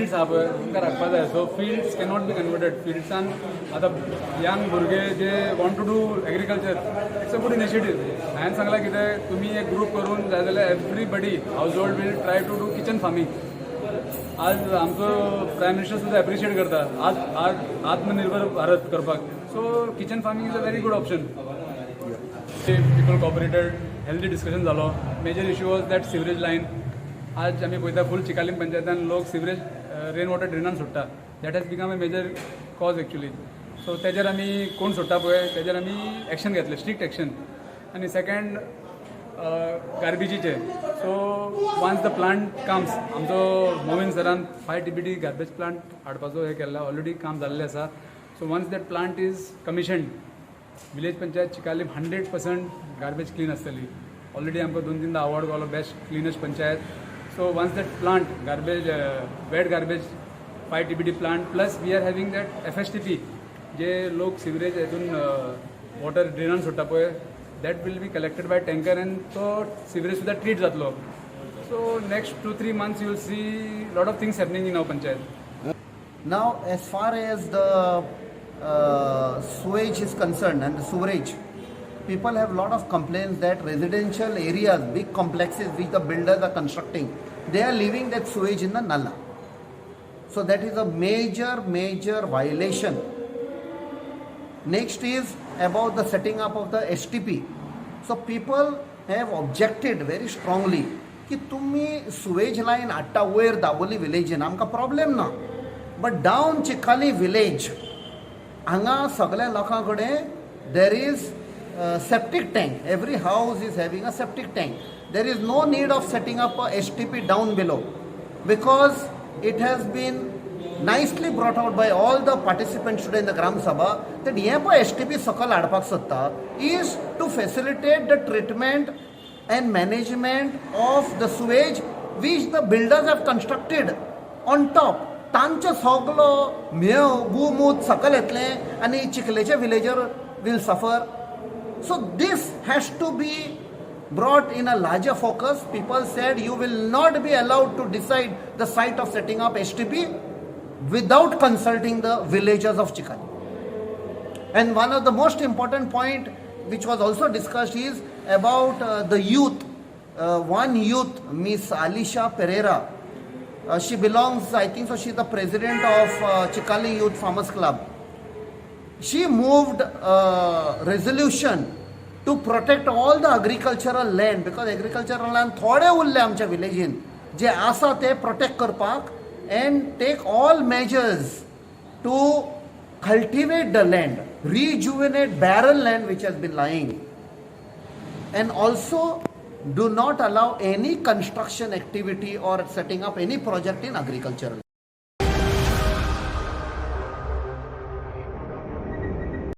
Fields आहा पळय, तुमकां राखपा जाय. So fields cannot be converted. फिल्ड्सान आतां यंग भुरगे जे want to do agriculture, it's a good initiative. हांवें सांगलां कितें, तुमी एक ग्रूप करून जाय जाल्यार everybody household will try to do kitchen farming. आज आमचो प्रायम मिनिस्टर सुद्दां एप्रिशिएट करता आज आज आत्मनिर्भर भारत करपाक. So kitchen farming is a very good option. People cooperated, healthy discussion जालो. Major issue was that sewerage line. आज आमी पळयता, फूल चिकालीम पंचायतान लोक सिवरेज रेन वॉटर ड्रेनान सोडटा. That has become a major cause, actually. So तेजेर आमी कोण सोडटा पळय, तेजेर आमी एक्शन घेतले, स्ट्रिक्ट एक्शन. आनी second गार्बेजीचे. So once the plant comes, आमचो मोविन सरान 5 TBD garbage plant हाडपाचो हें केल्ला, ऑलरेडी काम जाल्लें आसा. So once that plant is commissioned, village panchayat Chicalim 100% garbage clean आसतली. ऑलरेडी आमकां दोन तीनदा अवॉर्ड गावलो, best cleanest panchayat. So once that plant, garbage, wet garbage 5 TBD plant, plus we are having that FSTP, जे लोक sewerage हेतून water ड्रेनान सोडटा पळय, that will be collected by tanker and तो सिवरेज सुद्दां ट्रीट जातलो. So next 2-3 months you will see lot of things happening in our panchayat. Now, as far as the sewage is concerned and the sewerage, people have lot of complaints that residential areas, big complexes which the builders are constructing, they are leaving that sewage in the nala. So that is a major, major violation. Next is about the setting up of the STP. So people have objected very strongly की तुम्ही sewage line हाडटा वयर दाबोली विलेजीन, आमकां problem ना, but down Chicalim village हांगा सगळ्या लोकां कडेन there is septic tank. Every house is having a septic tank. There is no need of setting up a STP down below, because it has been nicely brought out by all the participants today in the Gram Sabha that हें पळय STP सकयल हाडपाक सोदता is to facilitate the treatment and management of the sewage which the builders have constructed on top. तांचो सगलो म्हेंव गुमूत सकयल येतलें आनी चिखलेचे villager will suffer. So this has to be brought in a larger focus. People said you will not be allowed to decide the site of setting up STP without consulting the villagers of Chikali. And one of the most important point which was also discussed is about the youth. One youth, Miss Alisha Pereira, she belongs, I think so, she's the president of Chikali Youth Farmers Club. She moved a resolution to protect all the agricultural land, because agricultural land थोडे उरले आमच्या विलेजीन, जे आसा ते protect करपाक and take all measures to cultivate the land, rejuvenate barren land which has been lying, and also do not allow any construction activity or setting up any project in agricultural land.